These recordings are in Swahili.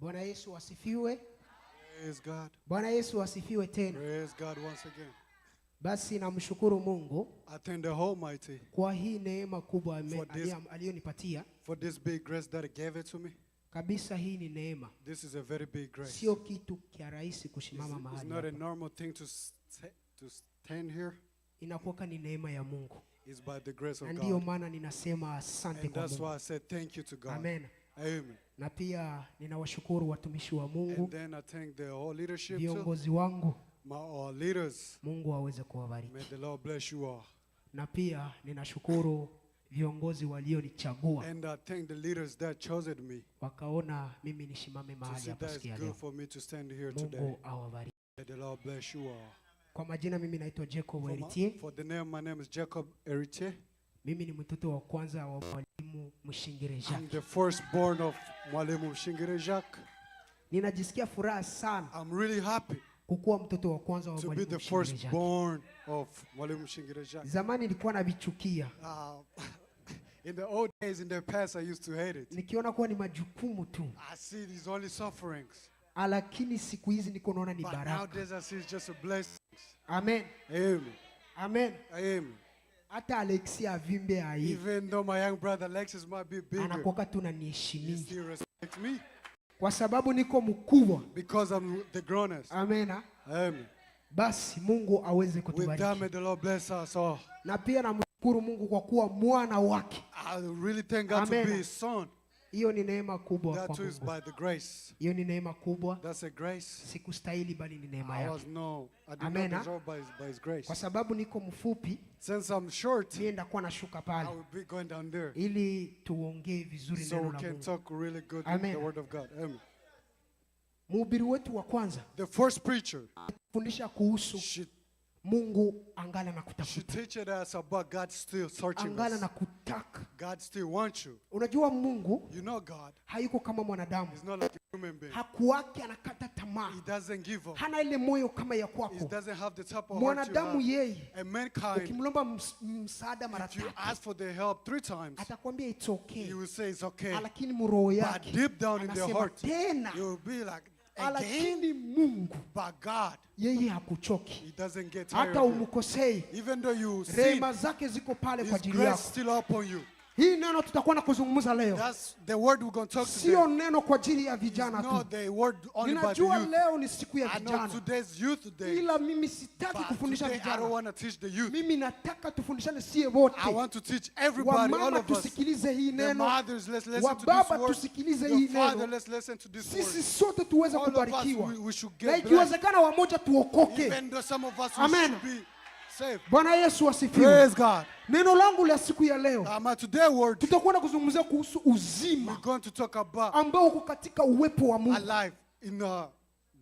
Bwana Yesu asifiwe. Praise God. Bwana Yesu asifiwe tena. Praise God once again. Basi namshukuru Mungu I thank the Almighty kwa hii neema kubwa For this- aliyonipatia. for this big grace that He gave it to me. Kabisa hii ni neema. This is a very big grace. Sio kitu kia rahisi kusimama It's mahali not a hapa. normal thing to stand here. Inakuwa ni neema ya Mungu. It's by the grace Na of ndiyo God. maana ninasema asante And kwa that's Mungu. why I said thank you to God. Amen. Amen. Na pia ninawashukuru watumishi wa Mungu, And then I thank the whole leadership too, viongozi wangu. my all leaders. Mungu aweze kuwabariki. May the Lord bless you all. Na pia ninashukuru viongozi walionichagua And I thank the leaders that chosen me wakaona mimi nisimame to mahali see hapa that siku ya it's good leo. for me to stand here today. Mungu awabariki. May the Lord bless you all. Kwa majina mimi naitwa Jacob Heritier. For the name, my name is Jacob Heritier. Mimi ni mtoto wa kwanza wa Mwalimu Mshingire I'm Jacques. the firstborn of Mwalimu Mshingire Jacques. Ninajisikia furaha sana I'm really happy kukuwa mtoto wa kwanza wa to be Mwalimu the Mshingire Jacques. firstborn of Mwalimu Mshingire Jacques. Zamani nilikuwa navichukia. In the old days, in the past, I used to hate it. Nikiona kuwa ni majukumu tu. I see these only sufferings. Lakini siku hizi niko naona ni But baraka. nowadays, I see it's just a blessing. Amen. Amen. Amen. Amen. Hata Alexia avimbe ai. Even though my young brother Alexis might be bigger, Anakuwa tu he ananiheshimia. still respects me Kwa sababu niko mkubwa. because I'm the grownest. Amen. Amen. Basi Mungu aweze With that, kutubariki. may the Lord bless us all. Na pia namshukuru Mungu kwa kuwa mwana wake. I really thank God to Amen. be his son. Hiyo ni neema kubwa That kwa too is Mungu. by the grace. Hiyo ni neema kubwa. That's a grace. Sikustahili bali ni neema I yake. was no, I did Amen, not ah. deserve by his grace. Kwa sababu niko mfupi, Since I'm short, mimi ndakuwa nashuka I pale will be going down there ili tuongee vizuri so neno we la can Mungu. talk really good Amen. the word of God. Amen. Mhubiri wetu wa kwanza The first preacher, fundisha kuhusu she Mungu angala na she kutafuta, teaches us about God still searching angala us. na kutaka. God still wants you. Unajua Mungu You know God hayuko kama mwanadamu, is not like a human being. hakuwake anakata tamaa, He doesn't give up. hana ile moyo kama ya He kwako. doesn't have the type of heart you Mwanadamu have. yeye And mankind, ukimlomba msaada mara if you tatu ask for the help 3 times, atakwambia it's okay, you will say it's okay. lakini mroho But yake deep down in their anasema heart, tena, you will be like, again? lakini Mungu But God, yeye hakuchoki, He doesn't get tired hata of you. umkosei, Even though you sin, rehema zake ziko pale kwa His ajili grace yako. still upon you. Hii neno tutakuwa na kuzungumza leo, That's the word we're going to talk sio today. neno kwa ajili ya vijana It's tu. not the word only by the Ninajua youth. leo ni siku ya I know vijana, today's youth day. ila mimi sitaki But kufundisha today I don't vijana. want to teach the youth. Mimi nataka tufundishane sie wote, I want to teach everybody, all wamama of us. tusikilize hii The neno, mothers, let's listen to this wababa word. tusikilize The hii father, neno, let's listen to this sisi word. sote tuweze All of us, kubarikiwa, we should na get blessed. ikiwezekana wamoja tuokoke. Even though some of us we Amen. should be saved. Bwana Yesu asifiwe. Praise God. Neno langu la siku ya leo My today word, tutakuwa na kuzungumzia kuhusu uzima we're going to talk about ambao uko katika uwepo wa Mungu. alive in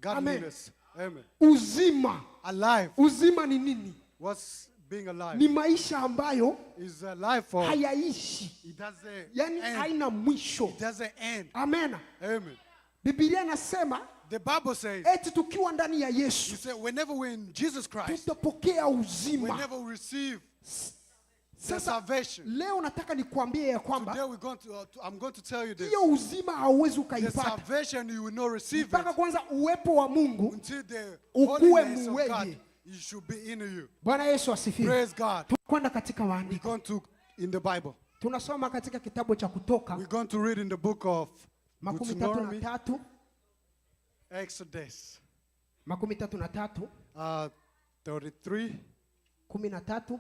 godliness. Amen. Uzima, Alive. uzima ni nini? What's being alive? Ni maisha ambayo Is alive for hayaishi, it doesn't yani end. haina mwisho. It doesn't end. Amen. Amen. Biblia inasema The Bible says, eti tukiwa ndani ya you Yesu say, whenever we're in Jesus Christ, tutapokea uzima. whenever we receive the Sasa salvation, leo nataka nikuambie ya kwamba today we're going to, I'm going to tell you this. hiyo uzima hauwezi The ukaipata salvation you will not receive mpaka it kwanza uwepo wa Mungu until the ukuwe holiness of muweye. God you should be in you. Bwana Yesu asifiwe. Praise God. Tukwenda katika We're maandiko, going to in the Bible. tunasoma katika kitabu cha Kutoka We're going to read in the book of makumi tatu na Deuteronomy, tatu Exodus, 33 33, 13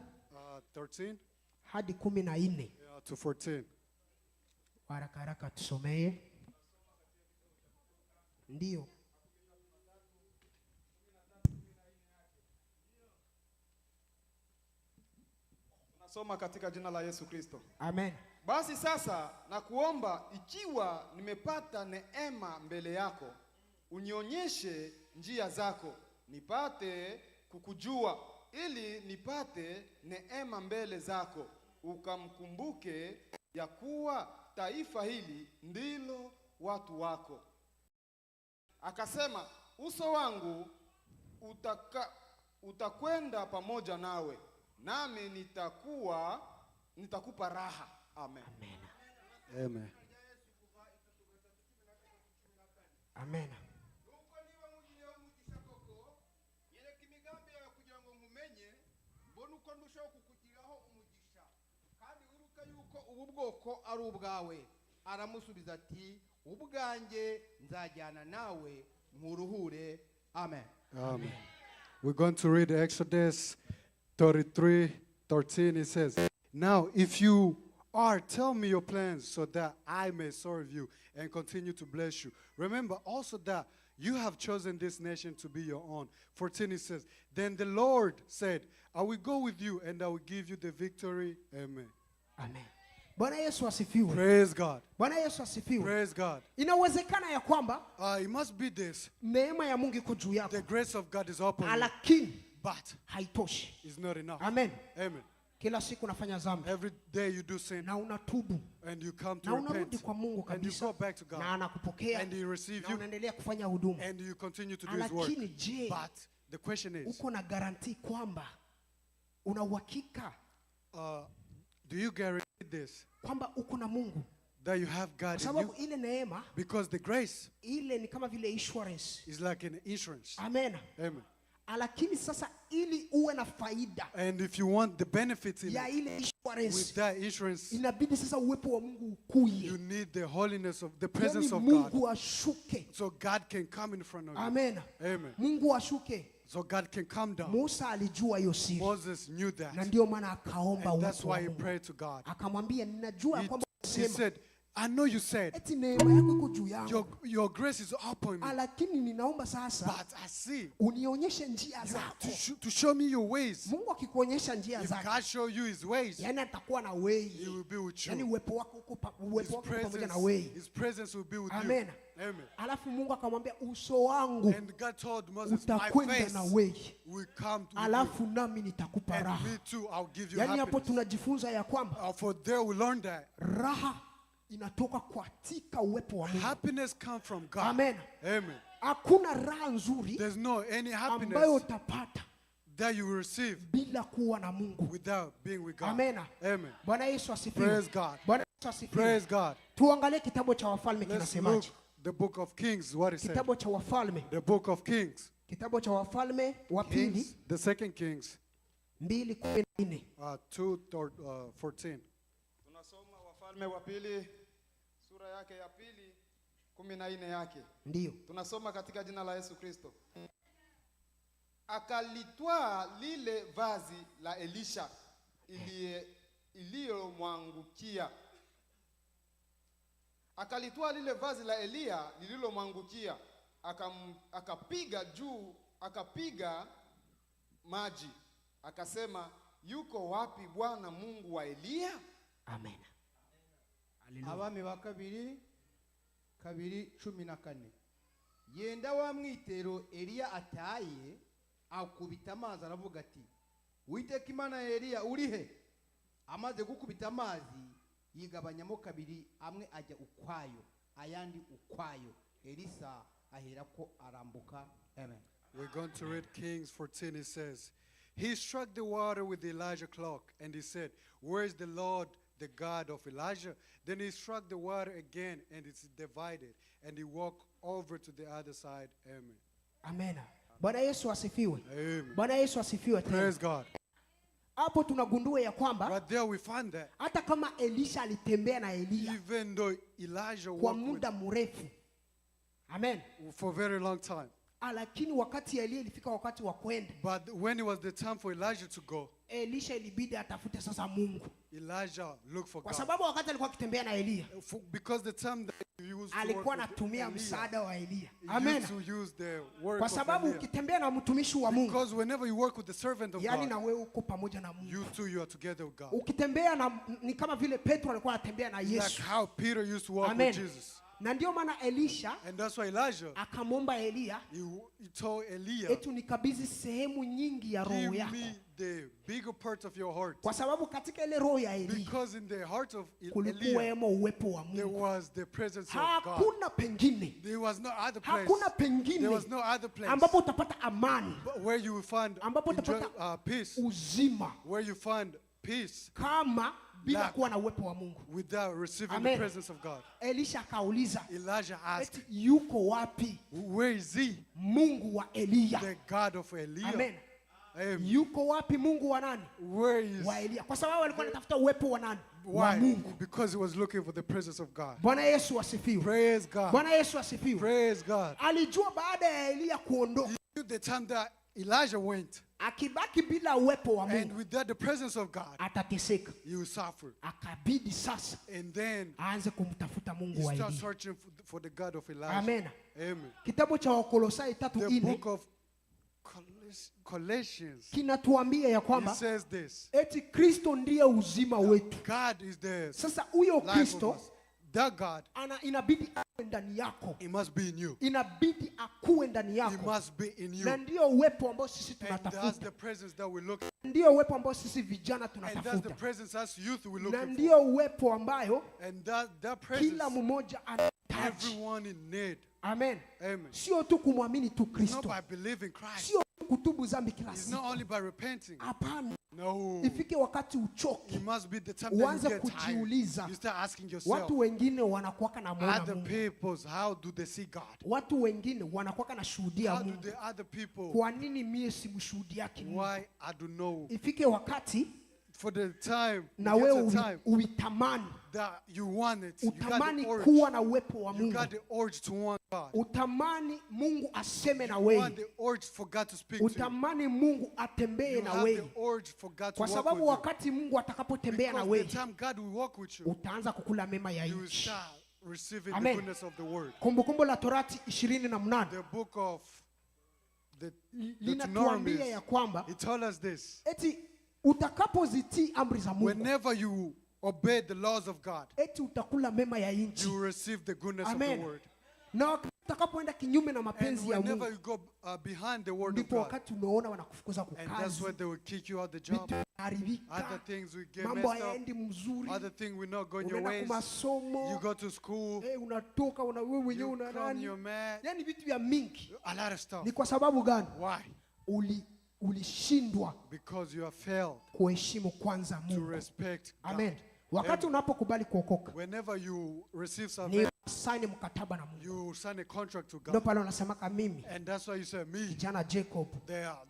13 hadi 14. to 14. Haraka haraka tusomee. Ndio. Nasoma katika jina la Yesu Kristo. Amen. Basi sasa nakuomba, ikiwa nimepata neema mbele yako, unionyeshe njia zako, nipate kukujua, ili nipate neema mbele zako, ukamkumbuke ya kuwa taifa hili ndilo watu wako. Akasema, uso wangu utakwenda pamoja nawe, nami nitakupa raha. Amen. Amen. Amen. Amen. Nuko niba nkugiriyeho umugisha koko, nyereka imigambi yawe kugira ngo nkumenye, mbone uko ndushaho kukugiriraho umugisha, kandi wibuke yuko ubu bwoko ari ubwawe. Aramusubiza ati: "Ubwanjye nzajyana nawe nkuruhure." Amen. Amen. We're going to read Exodus 33:13. It says, "Now, if you are, tell me your plans so that I may serve you and continue to bless you. Remember also that you have chosen this nation to be your own." 14, it says, "Then the Lord said, 'I will go with you and I will give you the victory.'" Amen. Amen. Bwana Yesu asifiwe. Praise God. Bwana Yesu asifiwe. Praise God. Inawezekana ya kwamba It must be this. Neema ya Mungu iko juu yako, The grace of God is upon you, lakini but haitoshi. It's not enough. Amen. Amen. Kila siku unafanya dhambi Every day you do sin na unatubu and you come to na unarudi repent kwa Mungu and you kabisa go back to God na anakupokea and he receive na you unaendelea kufanya huduma. And you continue to do his work. Lakini je, But the question is, uko na guarantee kwamba una uhakika do you guarantee this kwamba uko na Mungu? That you have Kwa God in sababu you? Ile neema Because the grace ile ni kama vile insurance. Is like an insurance. Amen. Amen. Lakini sasa ili uwe na faida And if you want the benefits in ya it, ile with insurance, that insurance, inabidi sasa uwepo wa Mungu ukuye, you need the holiness of the yani presence of God. Mungu ashuke. So God can come in front of you. Amen. Amen. Mungu ashuke. So God can come down. Musa alijua hiyo siri Moses knew that. Na ndio maana akaomba And that's uwepo wa why he Mungu. Prayed to God. Akamwambia, ninajua kwamba He sema said, "I know you said eti neema yako iko juu yangu, your grace is upon me, lakini ninaomba sasa but I see unionyeshe njia zako." to show me your ways." Mungu akikuonyesha njia If zake, God show you his ways, yani atakuwa na wewe, he will be with yani you. uwepo wako uko His uwepo wako uko pamoja na presence, wewe. his presence will be with Amen. You. Amen. Alafu Mungu akamwambia, uso wangu And God told Moses, "My utakwenda face na wewe, will come to you, alafu nami nitakupa and raha. Me too, I'll give you Yaani hapo happiness." tunajifunza ya kwamba For there we learn that raha inatoka katika uwepo wa Mungu. Happiness comes from God. Amen. Amen. Hakuna raha nzuri There's no any ambayo happiness utapata that you will receive bila kuwa na Mungu. Without being with God. Amen. Amen. Bwana Yesu asifiwe. Praise God. Bwana Yesu asifiwe. Praise God. Tuangalie kitabu cha Wafalme Let's look kinasemaje. The book of Kings, what it said. Kitabu cha Wafalme. The book of Kings. Kitabu cha Wafalme wa pili Kings, the second Kings, 2:14. 2 14. Tunasoma Wafalme wa Pili sura yake ya pili 14 yake. Ndiyo. Tunasoma katika jina la Yesu Kristo. Akalitwaa lile vazi la Elisha iliyomwangukia. Akalitwaa lile vazi la Eliya lililomwangukia, akapiga juu, akapiga maji, akasema, "Yuko wapi Bwana Mungu wa Eliya?" Amen. Haleluya. Abami ba kabiri 2:14 yenda wa mwitero Eliya ataye akubita amazi aravuga ati: "Uwiteka Imana ya Eliya uri he?" Amaze gukubita amazi yigabanyamo kabiri, amwe ajya ukwayo ayandi ukwayo. Elisa aherako arambuka. Amen. We're going to read Kings 14. It says, "He struck the water with Elijah's cloak, and he said, 'Where is the Lord, the God of Elijah?' Then he struck the water again, and it's divided, and he walked over to the other side." Amen. Amen. Bwana Yesu asifiwe. Amen. Bwana Yesu asifiwe tena. Praise God. Hapo tunagundua ya kwamba Right there we find that hata kama Elisha alitembea na Eliya even though Elijah kwa walked with, muda mrefu. Amen. For a very long time, Ah, lakini wakati Eliya ilifika wakati wa kwenda, but when it was the time for Elijah to go, Elisha ilibidi atafute sasa Mungu. Elijah looked for Kwa God. sababu wakati alikuwa akitembea na Eliya, Because the time that he used to work alikuwa with anatumia Eliya, msaada wa Eliya. he Amen. used to use the work Kwa of sababu Eliya. ukitembea na mtumishi wa Mungu, Because whenever you work with the servant of yani God, na wewe uko pamoja na Mungu. You too, you are together with God. Ukitembea na ni kama vile Petro alikuwa anatembea na Like Yesu. how Peter used to walk Amen. with Jesus. Na ndio maana Elisha And that's why Elijah, akamwomba Eliya, he told Eliya, eti unikabidhi sehemu nyingi ya roho "Give yako. me the bigger part of your heart." Kwa sababu katika ile roho ya Eliya Because in the heart of Eliya, kulikuwemo uwepo wa there Mungu. Was the presence of God. Hakuna pengine, There was no other place. hakuna pengine There was no other place ambapo utapata amani, but where you will find ambapo utapata peace, uzima where you find peace kama bila Lack. kuwa na uwepo wa Mungu. Without receiving the Amen. Presence of God. Elisha akauliza, Elijah asked, eti yuko wapi where is he? Mungu wa Eliya? The God of Eliah. Amen. Amen. Yuko wapi Mungu wa nani? Where is Wa Eliya. Kwa sababu alikuwa anatafuta uwepo wa nani? Wa Why? Mungu. Because he was looking for the presence of God. Bwana Yesu asifiwe. Praise God. Bwana Yesu asifiwe. Praise God. Alijua baada ya Eliya kuondoka, The time that Elijah went, akibaki bila uwepo wa and Mungu without the presence of God, atateseka. he will suffer. Akabidi sasa And then aanze kumtafuta he Mungu wa starts Eliya. searching for the God of Elijah. Amen. Amen. Kitabu cha Wakolosai tatu The nne book of Colossians, kinatuambia ya it kwamba says this. eti Kristo ndiye uzima wetu. God is the Sasa huyo life of Kristo us. That God, ana inabidi awe ndani yako, it must be in you. inabidi akuwe ndani It yako, must be in you. na ndiyo uwepo ambao sisi And that's tunatafuta, the presence that we look ndiyo uwepo ambao sisi vijana And that's the tunatafuta, presence us youth we na looking for. ndiyo uwepo ambayo And that presence kila mmoja anahitaji. everyone in need. Amen. Amen. Sio tu kumwamini tu It's not Kristo, by believing Christ. sio tu kutubu dhambi kila It's not siku. only by repenting. Hapana, No. ifike wakati uchoke, It must be the time that you uanze get tired. kujiuliza. You start asking yourself, Watu wengine wanakuwaka na muona other Mungu, peoples, how do they see God? watu wengine wanakuwaka na shuhudia How do Mungu. the other people, Kwa nini mie simshuhudiaki Mungu? why I don't know. Ifike wakati For the time, na it gets wewe a time uitamani, that you want it. You got utamani the urge. kuwa na uwepo wa You Mungu, got the urge to want God. utamani Mungu aseme na You want wewe, the urge for God to speak to you. utamani Mungu atembee You na have wewe, the urge for God to kwa walk sababu with you. wakati Mungu atakapotembea na Because wewe the time God will walk with you, utaanza kukula mema ya you will nchi. start receiving the Amen. goodness of the word. Kumbukumbu la Torati 28 The book of the linatuambia Deuteronomy, ya kwamba it told us this. eti utakapozitii amri za Mungu, Whenever you obey the laws of God, eti utakula mema ya nchi. you will receive the goodness of the Amen. word. Na wakati utakapoenda kinyume na And mapenzi ya whenever Mungu, you go behind the word of ndipo God, wakati unaona wanakufukuza and that's kukazi, where they will kick you out the job. vitu vinaharibika, Other things will get mambo messed up. hayaendi mzuri, Other things will not go in your unaenda ways. kumasomo, You go to school, unatoka una wewe mwenyewe you una come, nani, you're mad. yani vitu vya mingi. A lot of stuff. Ni kwa sababu gani? Why? Ulishindwa Because you have failed kuheshimu kwanza to Mungu. respect God. Amen. Wakati unapokubali kuokoka Whenever you receive ni salvation, saini mkataba na Mungu. you sign a contract to Ndio God. pale unasemaka mimi And that's why you say, me, kijana Jacob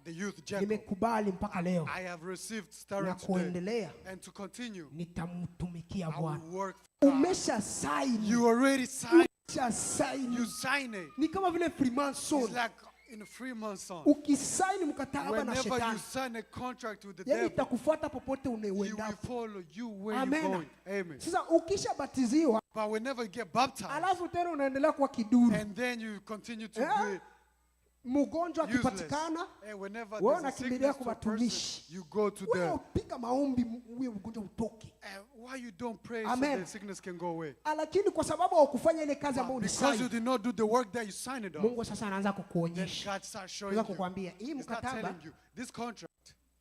the youth Jacob, nimekubali mpaka leo I have received na starting today. kuendelea And to continue, nitamtumikia I will Bwana. work for God. Umesha saini, You already signed. umesha saini. You sign it. Ni kama vile It's Freemason, like in Freemason. ukisaini mkataba na Whenever you shetani, sign a contract with the yani devil, itakufuata popote he will unaendapo. follow you where you're Amen. going. Amen. Sasa ukishabatiziwa But whenever you get baptized, alafu tena unaendelea kuwa kiduri, and then you continue to Eh? be mgonjwa useless. akipatikana And whenever wewe there's a unakimbilia sickness to kwa a person, watumishi. you go to wewe them. upiga maombi huyo mgonjwa utoke. And why you don't pray so Amen. the sickness can go away? Lakini kwa sababu haukufanya ile kazi ambayo Because you ulisaini, did not do the work that you signed it on, Mungu sasa anaanza then kukuonyesha, God starts showing anaanza you. kukwambia hii He starts mkataba telling you this contract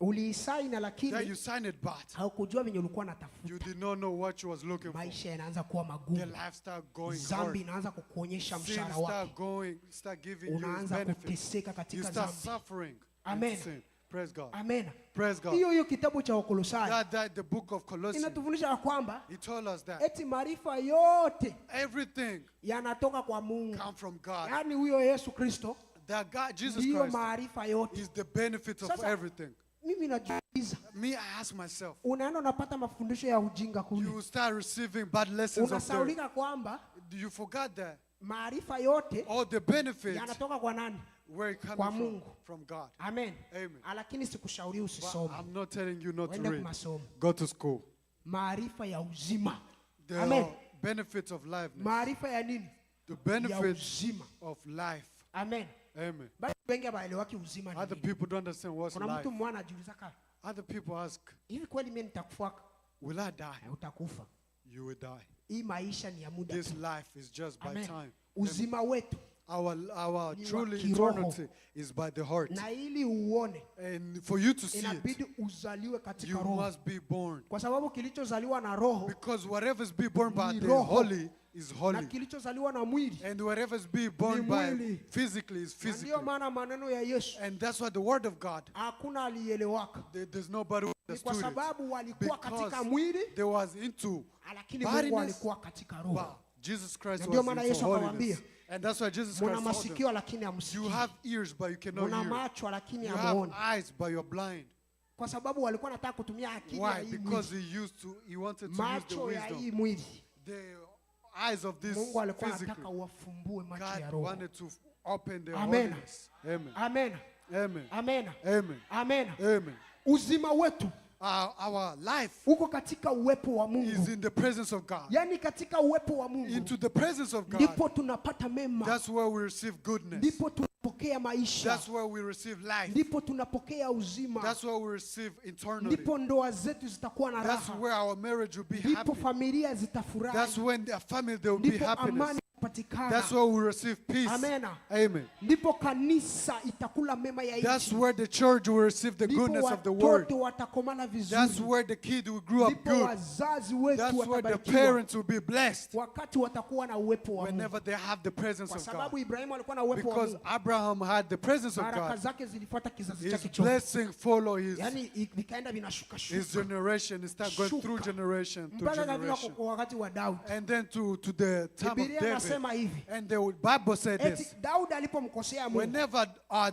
uliisaini, that you lakini signed it, but haukujua venye ulikuwa natafuta. you did not know what you was looking for. Maisha yanaanza kuwa The magumu, lifestyle going dhambi hard. inaanza kukuonyesha Sin mshahara start wake, going, start giving you its unaanza benefits. kuteseka You katika start dhambi. suffering in Amen. sin. Praise God. Amen. Praise God. Hiyo hiyo kitabu cha Wakolosai That the book of Colossians, inatufundisha ya kwamba he told us that eti maarifa yote everything yanatoka kwa Mungu, come from God. yaani huyo Yesu Kristo That God, Jesus ndiyo Christ, maarifa yote. is the benefit of Sasa- everything. Mimi najiuliza, Me, I ask myself, unaenda unapata mafundisho ya ujinga kule, you start receiving bad lessons of there. unasaulika kwamba You forgot that maarifa yote all the benefits yanatoka kwa nani? where it coming Kwa from, Mungu. from God. Amen. Amen. Lakini sikushauri But usisome, I'm not telling you not to uende read. kumasomo. Go to school. Maarifa ya uzima. The Amen. benefits of life. Maarifa ya nini? The Ya benefits uzima. of life. Amen. Amen. Basi wengi hawaelewaki uzima ni Other nini. people don't understand what's Kuna mtu life. mmoja anajiuliza ka Other people ask, hivi kweli mimi nitakufa? will I die? Utakufa. You will die. Hii maisha ni ya muda This tu. life is just by Amen. time. Uzima wetu Our Ni wa truly kiroho. eternity is by the heart. na ili uone And for you to see it, inabidi uzaliwe katika you roho, must be born. kwa sababu kilichozaliwa na roho Because whatever is be born by Ni the roho. holy is na holy. kilichozaliwa na mwili. And whatever is be born Ni by mwili. physically is Na Ndiyo physically. maana maneno ya Yesu And that's why the word of God, hakuna alielewaka. there's nobody who Ni kwa understood it. sababu walikuwa katika Because mwili, they was into lakini Mungu barrenness, alikuwa katika roho. but Jesus Christ Na ndio was maana into Yesu akawaambia, holiness. And that's why Jesus Muna Christ told them, masikio lakini you hamsikii, have ears but you cannot muna hear. macho lakini You have hamuoni, eyes but you're blind. kwa sababu walikuwa wanataka kutumia akili ya Why? hii mwili, Because he wanted to use the macho ya hii wisdom, mwili. the eyes of this Mungu alikuwa anataka physical. uwafumbue macho ya God roho. wanted to open their Amen. holiness. Amen. Amen, Amen. amen, Amen. amen. Amen. Uzima wetu Our life uko katika uwepo wa is Mungu, in the presence of God. yaani katika uwepo wa Mungu Into the presence of God. ndipo tunapata mema, That's where we receive goodness. ndipo tunapokea maisha, That's where we receive life. ndipo tunapokea uzima, That's where we receive internally. ndipo ndoa zetu zitakuwa na That's raha, where our marriage will be ndipo happy. familia That's zitafurahi, when the family there will be ndipo happiness. amani itapatikana, That's where we receive peace. Amena. Amen. ndipo kanisa itakula mema ya That's nchi, where the church will receive the ndipo goodness of the word. watoto watakomana That's vizuri, where the kid will grow up ndipo good. wazazi wetu That's where the watabarikiwa parents will be blessed wakati watakuwa na uwepo wa Mungu, whenever they have the presence kwa of sababu God. Ibrahimu alikuwa na uwepo wa Because Mungu, Abraham had the presence of baraka God. zake zilifuata kizazi His chake chote, blessing follow his, yani vikaenda vinashuka his shuka generation. It start going through Shuka. generation to mpaka kafika generation. kwa wakati wa Daudi. And then to the time of Biblia David. inasema hivi And the Bible said eti this. Daudi alipomkosea Mungu Whenever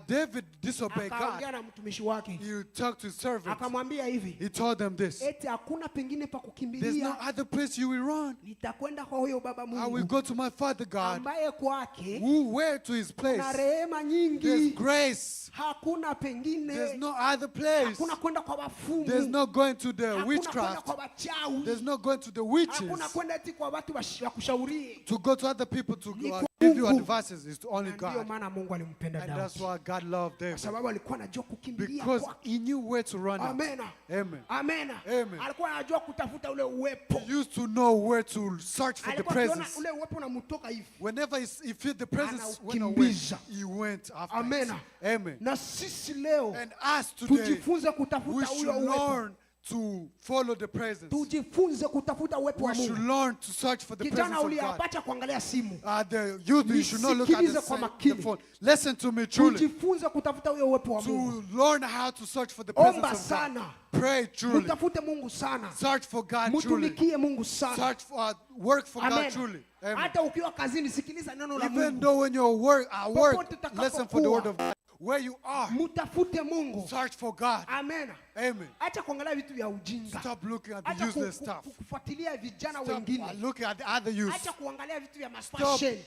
David disobeyed akaongea God, na mtumishi wake he talked to his servants. akamwambia hivi He told them this. eti hakuna pengine pa There's no kukimbilia, other place you will run. nitakwenda kwa huyo baba I will Mungu go to my father God, ambaye kwake who went to his place. na rehema There's nyingi, grace. hakuna There's pengine, no other place. hakuna kwenda kwa wafumu, There's no going to the hakuna kwenda witchcraft. kwa wachawi, There's no going to the witches. hakuna kwenda eti kwa watu wakushaurie. To go to other people to Ni kwa give you Mungu. advices is only Na ndiyo God. maana Mungu alimpenda And that's Daudi why God loved kwa David. sababu alikuwa anajua kukimbilia Because kwake. he knew where to run at. Amena, Amen. amena. Amen. Alikuwa anajua kutafuta ule uwepo, He used to know where to search for the alikuwa akiona presence. ule uwepo unamtoka hivi. Whenever he felt the presence went away, Anaukimbiza. he went after it. Amena. Amen. Na sisi leo And us today, tujifunze we kutafuta should ule uwepo, learn to follow the presence. tujifunze kutafuta uwepo wa We should Mungu. learn to search for the Kijana presence of God. uliapacha kuangalia simu, The youth, you should not look at Nisikilize kwa the makini. phone. Listen to me truly. tujifunze kutafuta ule uwepo wa Mungu. To learn how to search for the presence Omba of God. sana. Pray truly. Mtafute Mungu sana, Search for God truly. mtumikie Mungu sana. Search for work for God Amen. truly. Amen. Hata ukiwa kazini, sikiliza neno la Even Mungu, though when you're work, at work, Popote utakapokuwa. listen for the word of God. Where you are, mtafute Mungu. search for God. Amen. Amen. Acha kuangalia vitu vya ujinga, Stop looking at the acha useless stuff. kufuatilia vijana Stop wengine, looking at the other youth. acha kuangalia vitu vya Stop mafashion,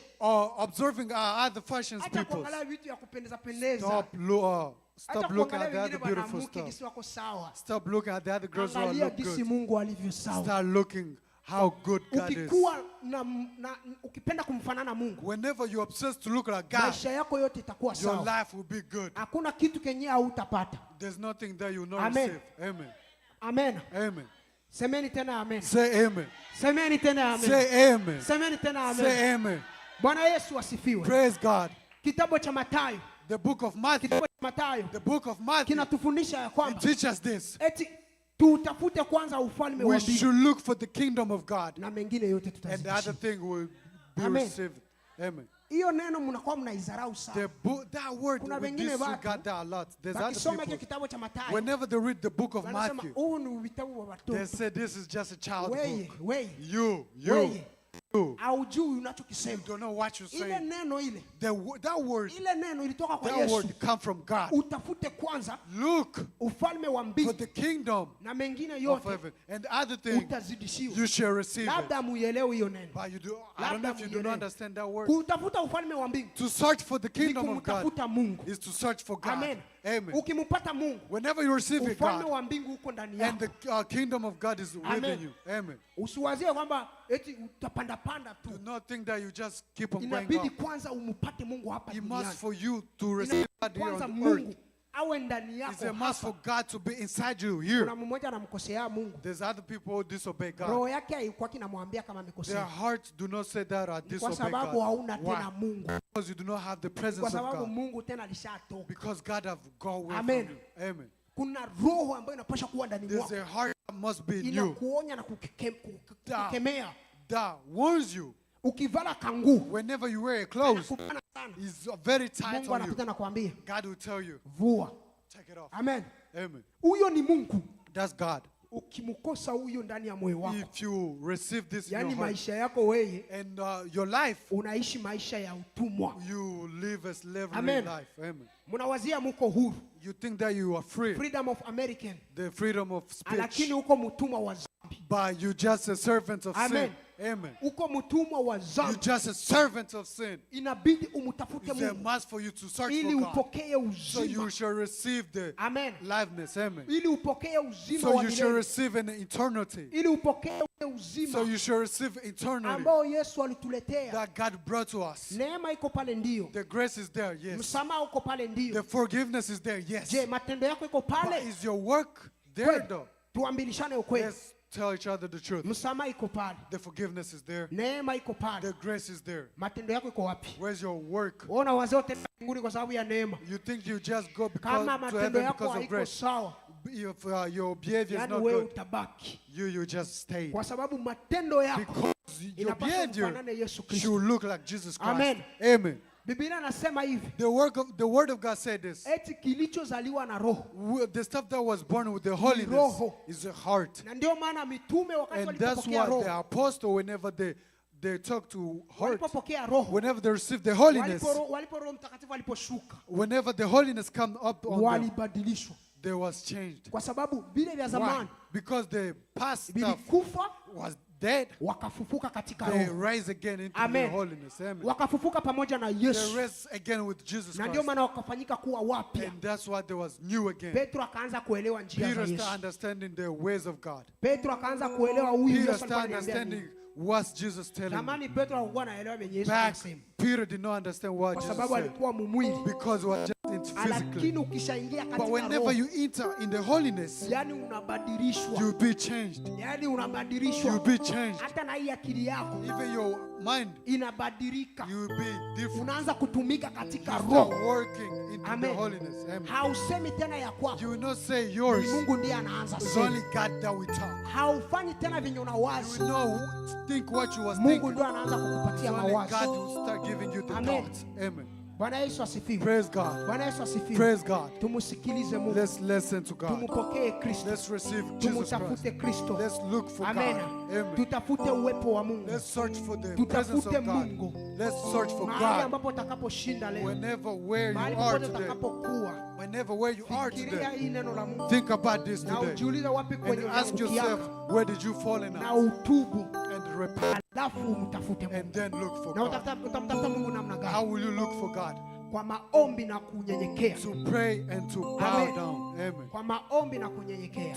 observing other fashions acha people. kuangalia vitu vya kupendeza pendeza, Stop acha looking kuangalia at the wengine other beautiful wanamke stuff. gisi wako sawa. Stop looking at the other girls who are Angalia look gisi good. Mungu alivyo sawa. Start looking how good God is. Ukikuwa na ukipenda kumfanana Mungu, Whenever you're obsessed to look like God, maisha yako yote itakuwa your sawa. life will be good. Hakuna kitu kenye hautapata. There's nothing that you will not Amen. receive. Amen. Amen. Amen. Semeni tena amen. Say amen. Semeni tena amen. Say amen. Semeni tena amen. Say amen. Bwana Yesu asifiwe. Praise God. Kitabu cha Mathayo, The book of Matthew, kitabu cha Mathayo the book of Matthew, kinatufundisha ya it kwamba teaches us this. eti tutafute kwanza ufalme wa We mbingu should look for the kingdom of God, na mengine yote and the other tutazidishiwa. thing will be Amen. received. Amen. Hiyo neno mnakuwa mnaidharau The sana. book, that word, Kuna we wengine watu, disregard that a lot. There's other Wakisoma hicho people. kitabu cha Mathayo Whenever they read the book of wanasema Matthew, huu ni vitabu wa they watoto. say this is just a child Weye, book. weye, You, you, weye, you haujui unachokisema. don't know what you're Ile saying. neno ile, That word, ile neno ilitoka kwa that Yesu. word come from God. Utafute kwanza Look ufalme wa for mbingu the kingdom na mengine of yote heaven, and the other thing utazidishiwa. you shall receive it. Labda muielewe hiyo neno. But you do. I don't Labda know if you do not muielewe. understand that word. Kutafuta ufalme wa mbingu To search for the ni kingdom of God kumtafuta Mungu. is to search for God. Amen. Amen. Ukimpata Mungu, Whenever you receive it, ufalme God, wa mbingu uko ndani and yako. the kingdom of God is within Amen. you. Amen. Usiwazie kwamba eti utapanda panda Do tu. not think that you just keep on going Inabidi up. kwanza umupate Mungu hapa It must duniani. for you to receive God here Kwanza on the Mungu earth. awe ndani It's yako. a must for Hapa. God to be inside you here. Kuna mmoja anamkosea Mungu, There's other people who disobey God. roho yake haikuwa kinamwambia kama Their amekosea, hearts do not say that I kwa disobey sababu God. hauna Why? tena Mungu, Because you do not have the kwa presence of sababu God. Mungu tena alishatoka. Because God have gone away Amen. from you. Amen. Kuna roho ambayo inapaswa kuwa ndani There's mwako, a heart that must be in you inakuonya na kukemea. that warns you. Ukivala kanguu Whenever you wear a clothes, kubana sana, it's very tight Mungu on you. anapita na kuambia God will tell you, vua. take it off. Amen. Amen. Huyo ni Mungu. That That's God. Ukimkosa huyo ndani ya moyo wako, If you receive this in yaani your heart maisha yako weye and your life, unaishi maisha ya utumwa. You live a slavery Amen. Life. Amen. Mnawazia muko huru, You think that you are free, freedom of American, the freedom of speech, lakini uko mtumwa wa zambi, but you just a servant of Amen. Sin. Amen. Uko mtumwa wa You zambi. just a servant of sin. Inabidi umtafute It's a Mungu must for you to search ili for God, upokee so you uzima. Shall receive the Amen. liveness. Amen. Ili upokee uzima So wa you shall milele, receive an eternity. ili upokee ule uzima So you shall receive eternity ambao Yesu alituletea. That God brought to us. Neema iko pale ndio, The grace is there, yes. msamaha uko pale The ndio. Forgiveness is there, yes. Je, matendo yako iko But pale? is your work there Kweli, though? tuambilishane ukweli. Let's tell each other the truth. Msamaha iko pale, The forgiveness is there. neema iko pale, The grace is there. matendo yako iko wapi? Where's your work? Ona wazee wote mbinguni kwa sababu ya neema. You think you just go because Kama to matendo heaven yako because of haiko grace. sawa, If your behavior is yani not wewe good, utabaki, you just stay. kwa sababu matendo yako Because your inapaswa behavior mfanane Yesu Kristo. should look like Jesus Christ. Amen. Amen. Biblia anasema hivi The word of God said this. eti kilichozaliwa na Roho, The stuff that was born with the holiness Roho. Is the heart. Na ndio maana mitume wakati And that's walipopokea why the Roho, apostle, whenever they talk to heart, walipopokea Roho, whenever they receive the holiness, walipo Roho Mtakatifu aliposhuka, whenever the holiness come up on them, walibadilishwa, they was changed. kwa sababu vile vya Why? zamani Because the past stuff vilikufa, was dead. Wakafufuka katika They Roho. rise again into the Amen. Holiness. Amen. Wakafufuka pamoja na They Yesu, rise again with Jesus na ndio Christ. maana wakafanyika kuwa wapya. And that's why there was new again. Petro akaanza kuelewa njia za Peter started Yesu. Understanding the ways of God. Petro akaanza kuelewa huyu Peter Yesu alikuwa started ananiambia nini. understanding what Jesus telling him. Zamani Petro hakuwa anaelewa vyenye Yesu Back, anasema, Peter did not understand what kwa Jesus sababu said alikuwa mumwili, because he was just in physically. lakini ukishaingia But katika whenever roho, you enter in the holiness, yani unabadilishwa, you'll be changed. yani unabadilishwa, You'll be changed. hata na hii akili yako Even your mind, inabadilika, you will be different. Unaanza kutumika katika You start roho. Working into the Amen. Holiness. Amen. Hausemi tena ya kwako, You will not say yours. ni Mungu ndiye anaanza It's sema. only God that we talk. Haufanyi tena vyenye You unawaza, will not think what you was Mungu thinking. ndio anaanza kukupatia It's only mawazo. God will start giving you the Amen. Thoughts. Amen. Bwana Yesu asifiwe. Praise God. Bwana Yesu asifiwe. Praise God. Tumusikilize Mungu. Let's listen to God. Tumupokee Kristo. Let's receive Jesus Christ. Tumutafute Kristo. Let's look for Amen. God. Amen. Tutafute uwepo wa Mungu. Let's search for the presence Tutafute of God. Mungu. Let's search for Mahali God. ambapo utakaposhinda leo. Whenever where Mahali you are popote today. utakapokuwa. Whenever where you are Fikiria today. hii neno la Mungu. Think about this Na today. ujiulize wapi And kwenye ask uliangukia. Yourself, where did you fall in Na at? utubu. And repent. Alafu umtafute Mungu. And then look for Na God. utamtafuta Mungu namna How gani? Will you look for God? Kwa maombi na kunyenyekea. To pray and to bow Amen. Down. Amen. Kwa maombi na kunyenyekea.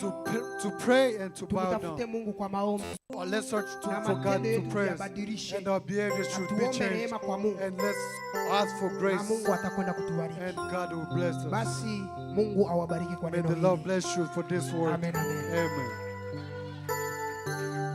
To pray and to bow Tumtafute down. Mungu kwa maombi. Or let's search Na for God matendo to yetu prayers. tuyabadilishe. And our behavior Na should be tuombe changed. rehema kwa Mungu. And let's ask for Na grace. Mungu atakwenda kutubariki. And God will bless us. Basi Mungu awabariki kwa May neno the Lord hili. Bless you for this word. Amen, amen. Amen.